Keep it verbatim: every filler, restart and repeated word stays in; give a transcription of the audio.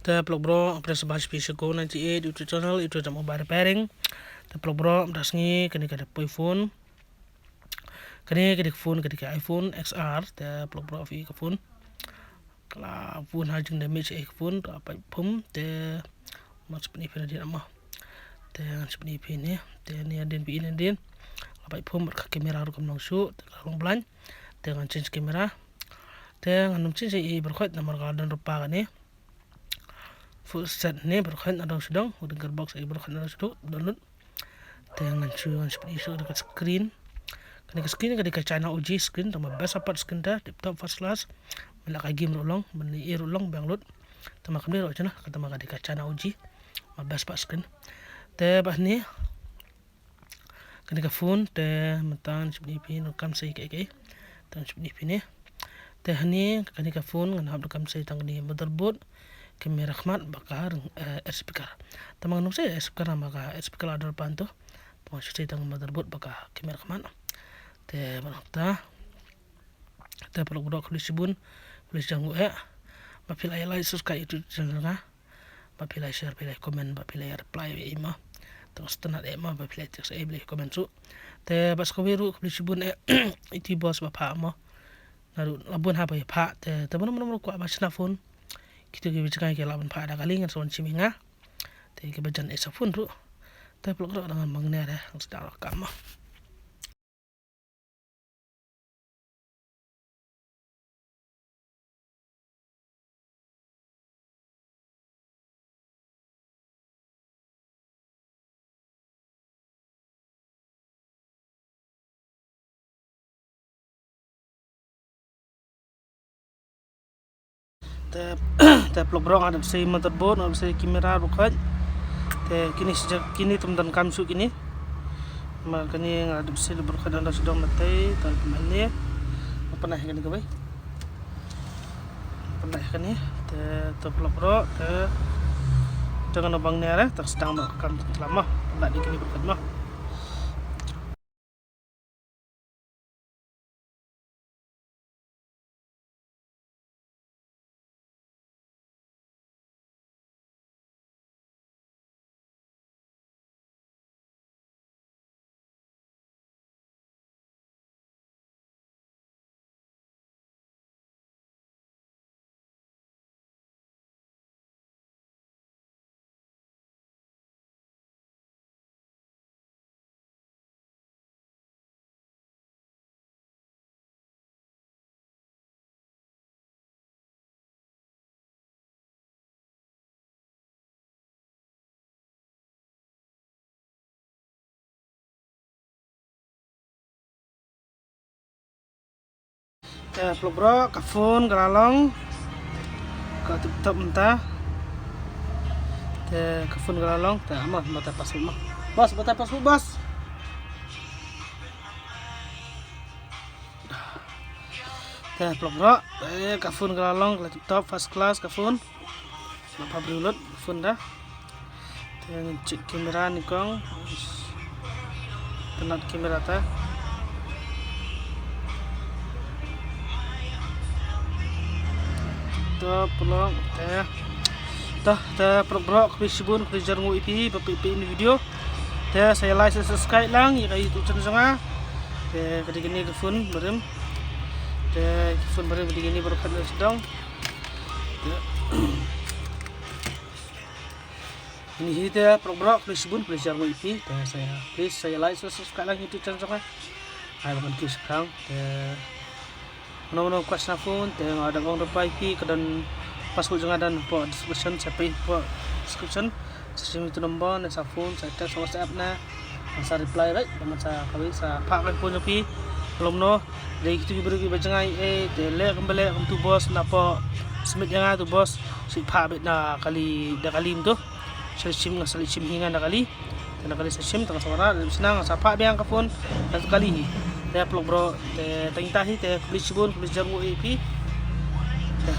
Te paralok bro, ngam pdiang sngewbha sha phi sha Go ninety-eight YouTube channel, YouTube jong mobile repairing. Te paralok bro, mynta ka sngi kane ka dei ka phone. Kane ka dei ka phone, ka dei ka iPhone X R, te paralok bro, phi ka phone. Ka la bun ha jingdamage ïa ka phone, ka la pait phum, te ngan sa pyni phi nadien mo. Te ngan sa pyni phi ne, te ne hadien phi i nadien. Ka la pait phum bad ka camera ruh kam long shuh, te ka long blind. Te ngan change camera. Te ngan ym change ïa i baroh khoit namar ka la don ruh pa kane. Full set ne baroh khoit na dong sha dong, u ding gearbox ïa i baroh khoit na dong sha dong, download. Te ngan shu, ngan shu pyni shuh kane ka screen. Kane ka screen ka dei ka China O G screen, tang ba best part screen te, tip top first class. Mynta ka game ruh long, mynta i ruh long, biang lut. Tang ba kam dei ruh China, ka tang ba ka dei ka China O G. Ba best part screen. Te ba hangne, kane ka phone, te mynta ngan shu pyni phi, ngan kam sei kaei kaei. Te ngan shu pyni phi ne. Te hangne, kane ka phone, ngan hap ngan kam sei tang kane motherboard, camera khmat, bad ka, eh, air speaker. Te ngan ym sei air speaker namar ka air speaker la don pan to. Te ngan shu sei tang motherboard bad ka camera khmat. Te mynta. Te paralok bro khublei shibun, khublei shibun eh. Ba phi la ïa like, subscribe YouTube channel nga. Ba phi la ïa share, phi la ïa comment, ba phi la ïa reply eh mo. Tang sngewtynnat eh mo, ba phi la ïa text eh, ba phi la ïa comment shuh. Te ba sa kawei ruh khublei shibun eh. Iti boss ba phah mo. Naduh la bun ha ba ïa phah, te, te mano mano mano kwah ba shna phone. Kito kiba jngai ki lah ban phah da kali ngan sa wan shim ïa nga. Te kiba jan eh sa phone ruh. Te paralok bro, dang ngan bang ne re, ngan sa dang rakam mo. Te, te paralok bro, nga dep sei motherboard, nga dep sei camera baroh khoit. Te kine sha, kine te ym donkam shuh kine. Namar kane nga dep sei baroh khoit, nga dep sei dong na tei, te kine. Nga pynai kane kawei. Pynai kane, te, te paralok bro, te, te ngan bang ne re, te sdang baroh kam te lam mo. Pynai kine baroh khoit mo. Te paralok bro, ka phone ka la long. Ka tip top mynta. Te ka phone ka la long, te mo, batai password mo. Boss, batai password, boss. Te paralok bro, te ka phone ka la long, ka la tip top, first class ka phone. Napa briew lut phone da. Te ngin check camera, nyngkong. Te nat camera te. Te paralok te. Te, te paralok bro, khublei shibun, khublei jyrngooh ïa phi ba phi peit ïa kane ka video. Te sa ïa like, sa subscribe lang ïa ka YouTube channel jong nga. Te ka dei kane ka phone barim. Te ka phone barim ka dei kane baroh khoit na sdang. Kine hi te paralok bro, khublei shibun, khublei jyrngooh ïa phi. Te sa ïa, please sa ïa like, sa subscribe lang YouTube channel jong nga. Ai ba ngan kiew shaphrang. Te mano mano kwah shna phone, te nga da ong reply ïa phi, ka don password jong nga don hapoh description, sa peit hapoh description. Sa shim ïa utu number ne sa phone, sa text WhatsApp ne. Ngan sa reply beit, ngan sa kawei sa phah ka phone jong phi. Lom no, dei kito ki briew kiba jngai eh, te leh kumba leh kum utu boss napoh submit ïa nga utu boss, sa phah beit na kali, da kali mynta. Sa shim, ngan sa leit shim hi nga na kali. Te na kali sa shim, tang sa wanrah, leit shna, ngan sa phah biang ka phone na kali hi. Te paralok bro, te tang ita hi, te khublei shibun, khublei jyrngooh ïa phi. Te